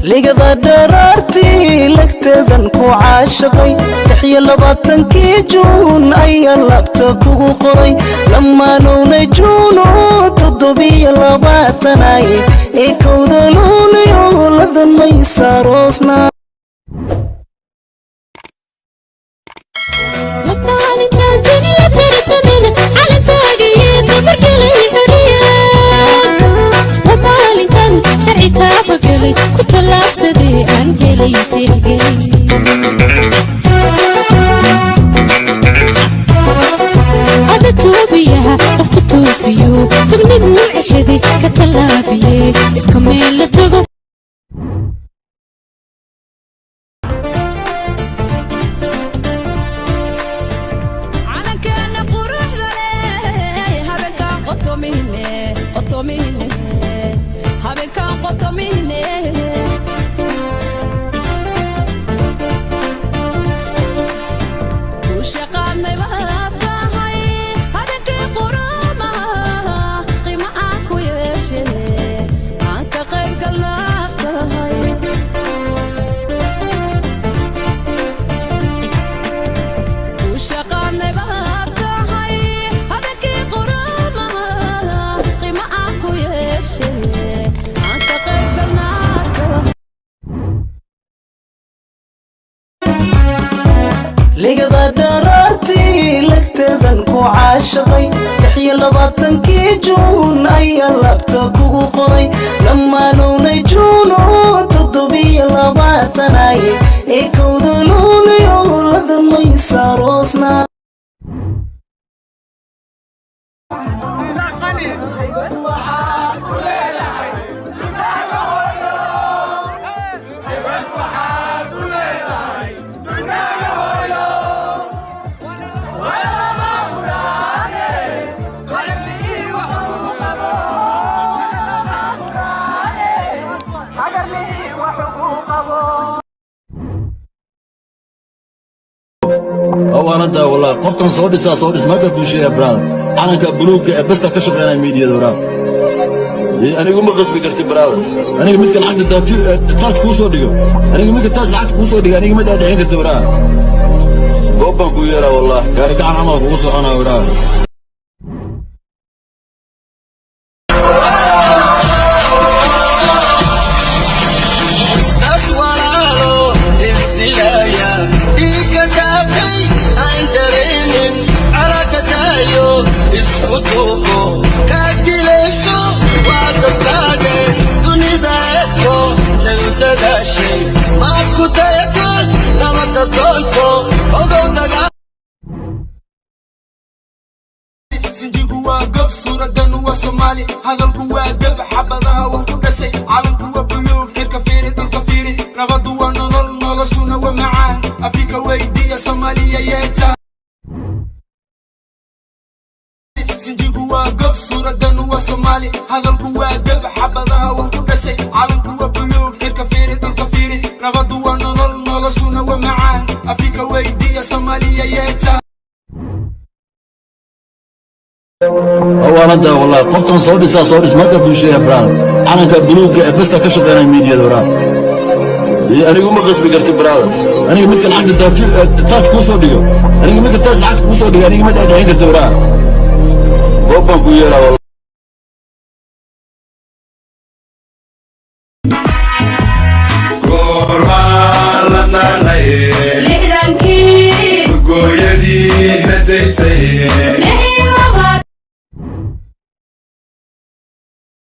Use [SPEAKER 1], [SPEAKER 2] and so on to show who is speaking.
[SPEAKER 1] Ligada dharaartii lagteedan ku caashaqay, 26-kii Juun ayaa labta kugu qoray. Lamaanowna Juuno 27ay ee 1-da Luuliyo ladan maysaroosna.
[SPEAKER 2] Maalintaan duniya tartamin calantaagaiyo dabargelay xoriyad. Waa maalintan sharci taabagelay, ku tallaabsaday, aan helay tixgelin. Ada tuubiyaha qofku toosiyo, tugnimuu ceshaday, ka tallaabiye ifka meel la tago.
[SPEAKER 3] Calankeena quruxda leh habeenkaan qotomihne, qotomihne, habeenkaan qotomihne. Kushaqaadnay baad tahay habeenkii qurumaha, qiimo aan ku yeeshane, aan ka qayb galnaa tahay. Kushaqaadnay baad tahay habeenkii qurumaha, qiimo aan ku yeeshane, aan ka qayb galnaa tahay.
[SPEAKER 1] Ligada dharaartii lagteedan ku caashaqay, 26-kii Juun ayaa labta kugu qoray. Lamaanowna Juuno 27ay ee 1-da Luuliyo ladan maysaroosna.
[SPEAKER 4] Waanada wallahi, qofkan soo dhisaa, soo dhis marka kuu sheegaa, brother, calanka buluugga ee besa ka shaqeynaya miidiyada waraab. Anigu ma qasbi karti, brother. Aniga midka lacagta taaj kuu soo dhigo, aniga midka taaj lacagta kuu soo dhigo, aniga ma dhaadhicin karti, brother. Goob baan kuu yeeraa, wallahi, gaari gacan camal kugu soconaa, brother.
[SPEAKER 5] Dad walaalo isdilaya, dhiigga daatay aan dareemin, carakataayo isku duubo, kaad dilayso waa dadkaage. Dunida eegto say u dadaashay, maad ku dayato nabadda doonto, ogow dagaa.
[SPEAKER 6] Sinjigu waa gob, suuradanu waa Soomaali, hadalku waa dab, xabadaha waan ku dhashay. Calanku waa buluug, cirka fiiri, dhulka fiiri. Nabadu waa nolol, noloshuna waa macaan. Afrika weydiiya, Soomaaliya yeeta. Sinjigu waa gob, suuradanu waa Soomaali, hadalku waa dab, xabadaha waan ku dhashay. Calanku waa buluug, cirka fiiri, dhulka fiiri. Nabadu waa nolol, noloshuna waa macaan. Afrika weydiiya, Soomaaliya yeeta.
[SPEAKER 4] Waanada wallahi, qofkan soo dhisaa, soo dhis marka kuu sheegaa, brother, calanka buluugga ee besa ka shaqeynaya miidiyada waraab. Anigu ma qasbi karti, brother. Aniga midka lacagta taaj kuu soo dhigo, aniga midka taaj lacagta kuu soo dhigo, aniga ma dhaadhicin karti, brother. Goob baan kuu yeeraa, wallahi.
[SPEAKER 7] Goormaan la naanaye?
[SPEAKER 2] 60-kii.
[SPEAKER 7] Gooyadii na daysaye.